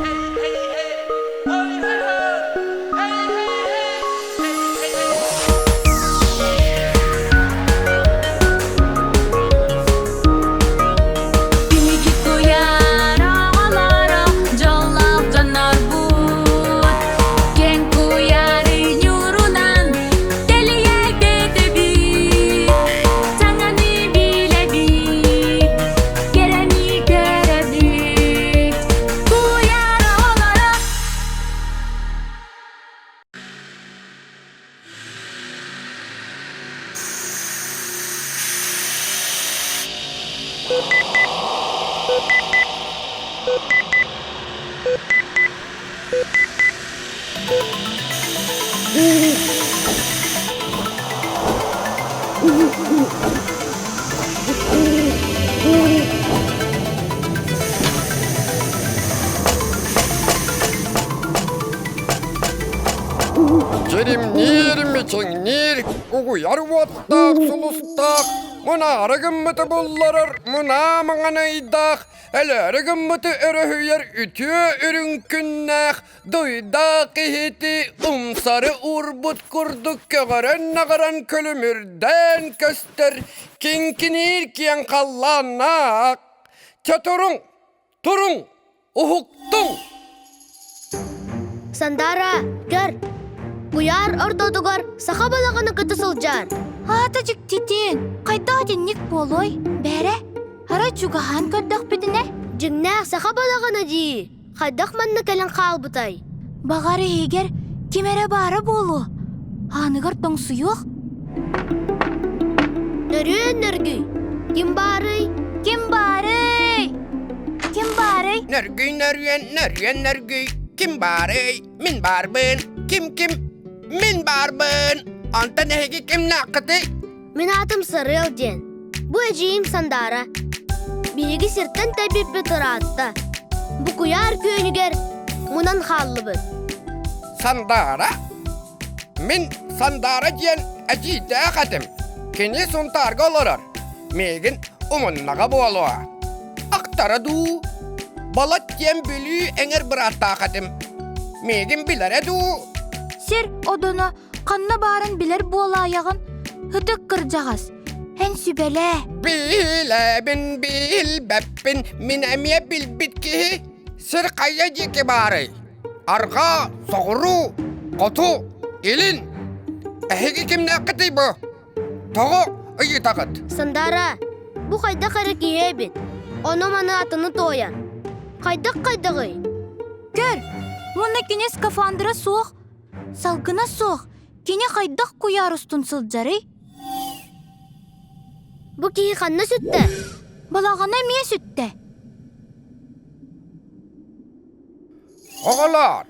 Күнү куйаар оҕолоро дьоллоох дьоннорбут Киэҥ куйаары ньуурунан тэлийэ көтөбүт Саҥаны билэбит, кэрэни көрөбүт Куйаар оҕолоро Дьиримниир, мичиҥниир, угуйар уоттаах сулустаах, мунаары гыммыты булларар мунаа маҥан ыйдаах, өлөөрү гыммыты өрөһүйэр үтүө үрүҥ күннээх, дуйдаах иһити умсары уурбут курдук көҕөрөн-наҕаран күлүмүрдээн көстөр киҥкиниир киэҥ халлааннаах. Чэ туруҥ, Туруҥ! Уһуктуҥ! Сандаара, көр! Куйаар ортотугар саха балаҕаны кытта сылдьар. Аата дьиктитин, хайдах итинник буолуой? Бээрэ, арай чугаһаан көрдөхпүтүнэ? Дьиҥнээх саха балаҕана дии. Хайдах манна кэлэн хаалбытай? Баҕар иһигэр ким эрэ баара буолуо. Ааныгар тоҥсуйуох. Нөрүөн нөргүй! Ким баарый? Ким баарый? Ким баарый? Нөргүй нөрүөн, нөрүөн нөргүй. Ким баарый? Мин баарбын. Ким ким? Мин баарбын. Онтон эһиги кимнээххитий? Мин аатым Сарыал диэн. Бу эдьиийим Сандаара. Биһиги сиртэн тэйбиппит ыраатта. Бу куйаар күөнүгэр мунан хааллыбыт. Сандаара? Мин Сандаара диэн эдьиийдээх этим. Кини Сунтаарга олорор. Миигин умуннаҕа буолуо. Ахтара дуу? Болот диэн Бүлүү эҥэр бырааттаах этим. Миигин билэрэ дуу? Сир одуна ханна баарын билэр буолаайаҕын, ытык кырдьаҕас, эн сүбэлээ. Билэбин, билбэппин, мин эмиэ билбит киһи. Сир хайа диэки баарый? Арҕаа, соҕуруу, хоту, илин. Эһиги кимнээххитий бу? Тоҕо ыйытаҕыт? Сандаара, бу хайдах эрэ киһи эбит. Ону-маны атыны туойар. Хайдах хайдаҕый? Көр, уонна кини скафандра суох, Салгына суох, кини хайдах куйаар устун сылдьарый? Бу киһи ханна сүттэ? Балаҕана эмиэ сүттэ. Оҕолоор,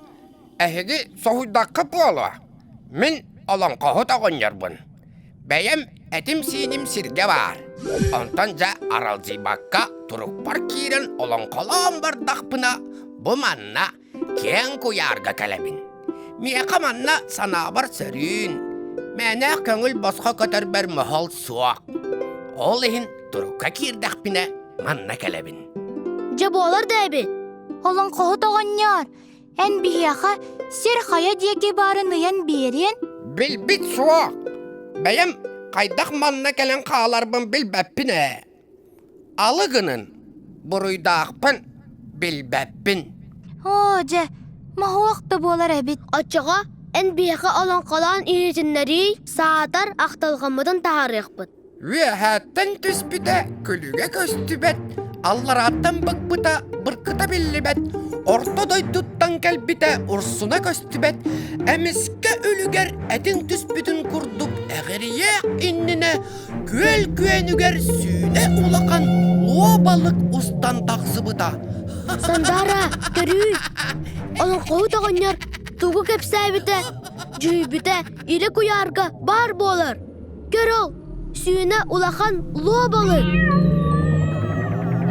эһиги соһуйдаххыт буолуо. Мин олоҥхоһут оҕонньорбун. Бэйэм этим-сииним сиргэ баар. Онтон дьэ аралдьыйбакка турукпар киирэн олоҥхолоон бардахпына, бу манна Киэҥ куйаарга кэлэбин. Миэхэ манна санаабар сөрүүн, мээнээх көҥүл босхо көтөрбөр моһол суох. Ол иһин турукка киирдэхпинэ манна кэлэбин. Дьэ буолар да эбит. Олоҥхоһут оҕонньоор, эн биһиэхэ сир хайа диэки баарын ыйан биэриэн? Билбит суох. Бэйэм хайдах манна кэлэн хааларбын билбэппин ээ. Алы гынын, буруйдаахпын, билбэппин. Оо, дьэ, моһуох да буолар эбит. Оччоҕо эн биһиэхэ олоҥхолоон иһитиннэриий, саатар ахтылҕаммытын таһаарыахпыт. Үөһээттэн түспүтэ күлүгэ көстүбэт, алларааттан быкпыта быркыта биллибэт, орто дойдуттан кэлбитэ урсуна көстүбэт, эмискэ үлүгэр этиҥ түспүтүн курдук эҕирийиэх иннинэ Күөл күөнүгэр сүүнэ улахан луо балык устан тахсыбыта. Сандаара, көрүүй! Олоҥхоһут оҕонньор тугу кэпсээбитэ, дьүһүйбүтэ илэ куйаарга баар буолар. Көр ол, сүүнэ улахан луо балык!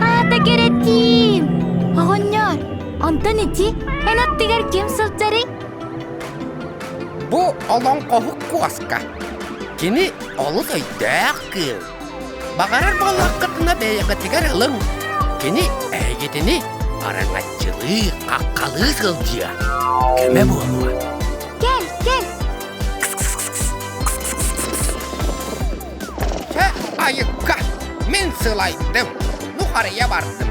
Аата кэрэтиин! Оҕонньор, онтон ити эн аттыгар ким сылдьарый? Бу олоҥхоһут куоска. Кини олус өйдөөх кыыл. Баҕарар буоллаххытына бэйэҕитигэр ылыҥ. Кини эһигитини. Араҥаччылыы, хаххалыы сылдьыа, көмө буолуо. Кэл, кэл. Чэ, айыкка, мин сылайдым, нухарыйа бардым.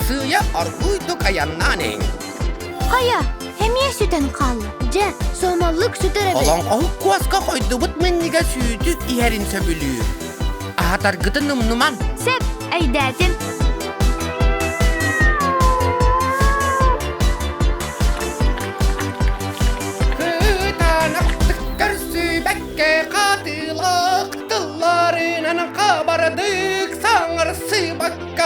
Сыыйа оргууйдук айаннаан иһиҥ. Хайа, эмиэ сүтэн хаалла. Дьэ, соһумаллык сүтэр эбит. Олоҥхоһут куоска хойдубут минньигэс үүтү иһэрин сөбүлүүр. Аһатаргытын умнумаҥ. Сөп, өйдөөтүм. Кытаанахтык көрсүбэккэ хатылах тылларынан хабардык саҥарсыбакка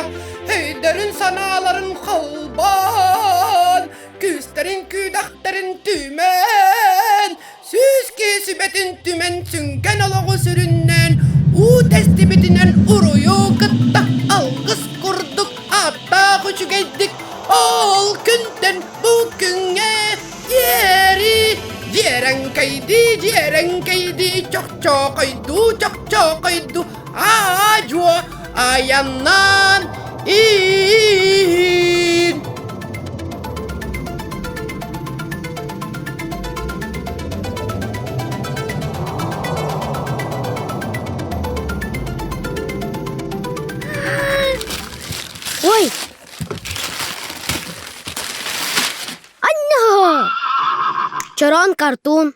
өйдөрүн-санааларын холбоон, күүстэрин-күүдэхтэрин түмэн, сүүс киһи сүбэтин түмэн сүҥкэн олоҕу сүрүннээн, уу тэстибитинэн уруйу кытта алгыс курдук ааттаах үчүгэйдик ол күнтэн бу күҥҥэ диэри дьиэрэҥкэйдии дьиэрэҥкэйдии чохчоохойдуу чохчоохойдуу аа-дьуо айаннаан иин. Ой! Анна! Чороон картун.